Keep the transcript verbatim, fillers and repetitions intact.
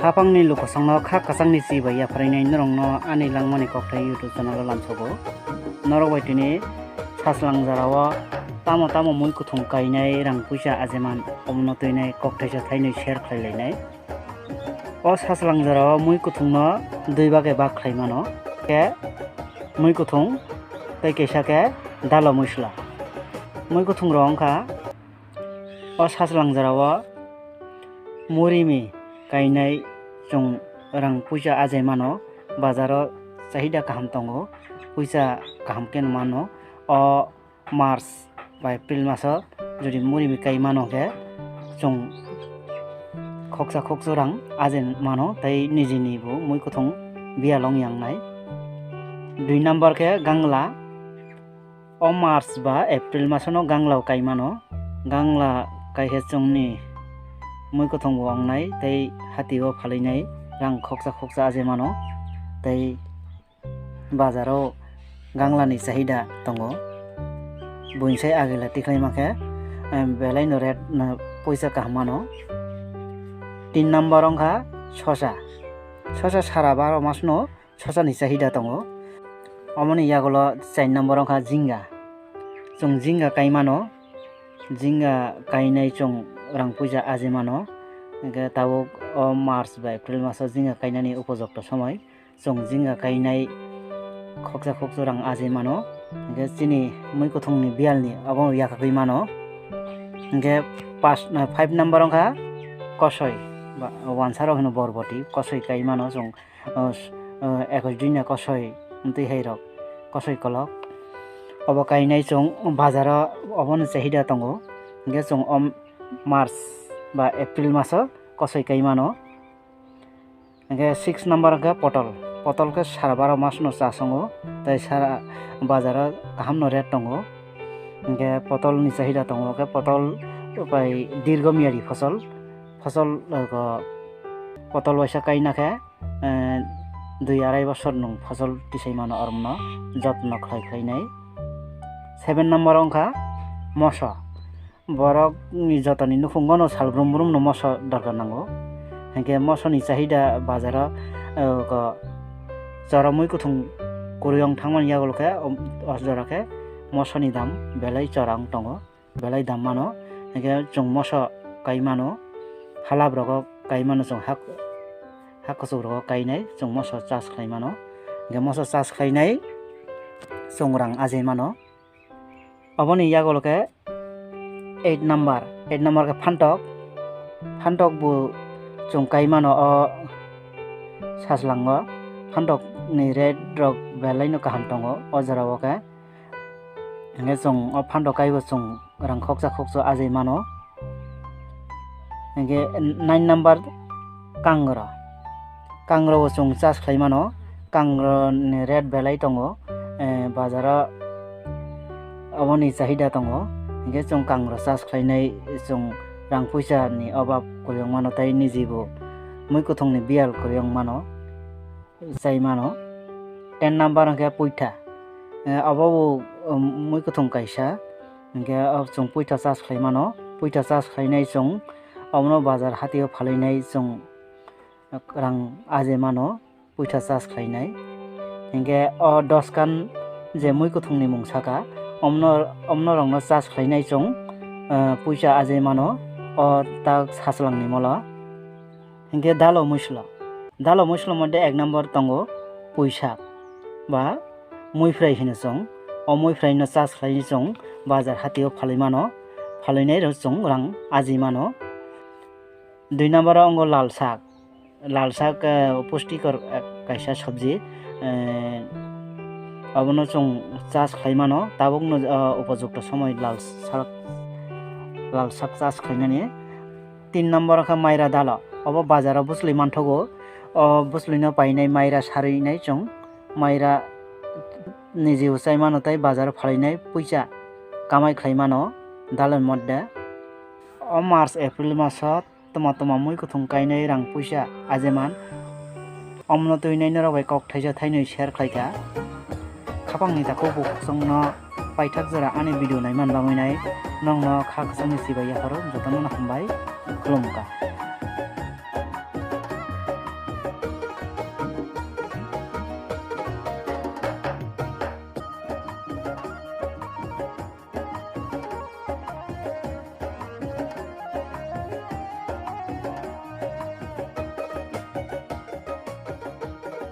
Khapangni lukusongno kha kwchangni chi bai yapharwi nai norokno ani langmani kokthai YouTube channel o lamsogo. Norok bai tini sachwlang jora o tamo tamo mui kuthung kainai rang puisa ajeman omono twinai kokthaisa thainwi share khlai lainai. O sachwlang jora o mui kuthungno dui bage bak khlai mano. Khe mui kuthung tei kaisa khe dalo muisla. Mui kuthung rok wngkha o sachwlang jora o murimi kainai chwng rang puisa ajai mano, bazaro chahida kaham tongo, puisa kaham khe mano. O March ba April maso jodi murimi kai mano khe chwng khoksa khoksa rang ajai mano tei nijini bo mui kuthung biyal wng yang nai. Dui number khe gangla. O March ba April masono gangla kai mano. Gangla kai khe chwngni mui kuthung bo wngnai tei hati o phalwi nai rang khoksa khoksa ajai mano. Tei bazaro ganglani chahida tongo. Buinsai agila tikhlai ma khe, em, belai no rate no puisa kaham mano. Tin number wngkha sosa. Sosa sara baro mas no sosani chahida tongo. Omoni yagulo char number wngkha jinga. Chwng jinga kai mano, jinga kainai chwng rang puisa ajai mano. Hwnkhe tabuk o March bai April maso jinga kainani upojokto somoi. Chwng jinga kainai khoksa khoksa rang ajai mano. Hwnkhe chini mui kuthungni biyalni obo yakhagwi mano. Hwnkhe pas, five number wngkha kosoi, ba, wansarok hino borboti, kosoi kai mano chwng. O, s-, o, ekwis dui na kosoi, twi hai rok, kosoi kolok. Obo kainai chwng bazaro obono chahida tongo. Hwnkhe chwng o March ba April maso kosoi kai mano. Hwnkhe six number hwnkhe potol. Potol khe sara baro mas no cha songo, tei sara bazaro kaham no rate tongo. Hwnkhe potol ni chahida tongo, hwnkhe potol bai dirgo miyari fosol. Fosol, o, potol waisa kaina khe, eh, dui arai bosor nwng fosol tisai mano, oromno jotno khlai khlainai. Seven number wngkha moso. Borokni jotoni nukhungo no sal brum brum no moso dorkar nango. Hwnkhe mosoni chahida bazaro, eh, ko chora mui kuthung kwrwi wng thangmani yagulo khe, o, o jora khe mosoni dam belai chora wng tongo. Belai dam mano, hwnkhe chwng moso kai mano, halap rogo kai mano chwng hak-, hak kwchwk rogo kainai chwng moso chas khlai mano, hwnkhe moso chas khlainai chwng rang ajai mano. Oboni yagulo khe eight number, eight number khe phantok, phantok bo chwng kai mano o sajlango, phantok ni rate rok belai no kaham tongo o jora o khe. Hwnkhe chwng o phantok kaibo chwng rang khoksa khoksa ajai mano. Hwnkhe nine number kangra. Kangra bo chwng chas khlai mano. Kangra ni rate belai tongo. Eh, bazaro oboni chahida tongo. Hwnkhe chwng kangra chas khlainai chwng rang puisa ni obab kwrwi wng mano tei niji bo mui kuthung ni biyal kwrwi wng mano. Chai mano. Ten number hwnkhe puitha. Eh, obo bo, um, mui kuthung kaisa. Hwnkhe o chwng puitha chas khlai mano. Puitha chas khlainai chwng omono bazar hatio phalwi nai chwng rang ajai mano puitha chas khlainai. Hwnkhe o doskan je mui kuthungni mung saka, omno, omno rokno chas khlainai chwng, eh, puisa ajai mano o tak sajlangni molo. Hwnkhe dalo muislo. Dalo muislo modde ek number tongo puisak ba muiphrai hino chwng. O muiphraino chas khlainai chwng bazar hatio phalwi mano. Phalwinai rok chwng rang ajai mano. Dui number o wngo lal sak. Lal sak, eh, pushtikor, eh, kaisa sabji. Eh, abono chwng chas khlai mano. Tabukno, eh, upojukto somoi lal sak, lal sak chas khlainani. Tin number wngkha maira dalo. Obo bazaro bwsli manthogo. O bwslino painai maira sarwi nai chwng. Maira niji uchai mano tei bazaro phalwi nai puisa kamai khlai mano daloni modde. O March, April maso toma toma mui kuthung kainai rang puisa ajeman. Omno twi nai norok bai kok thaisa thainwi share khlai kha. Khapangni takhuk bukhuk chwngno paithak jora ani video naiman bagwi nai nokno kha kwchangni chibai yapharo jotono no hambai khulumkha.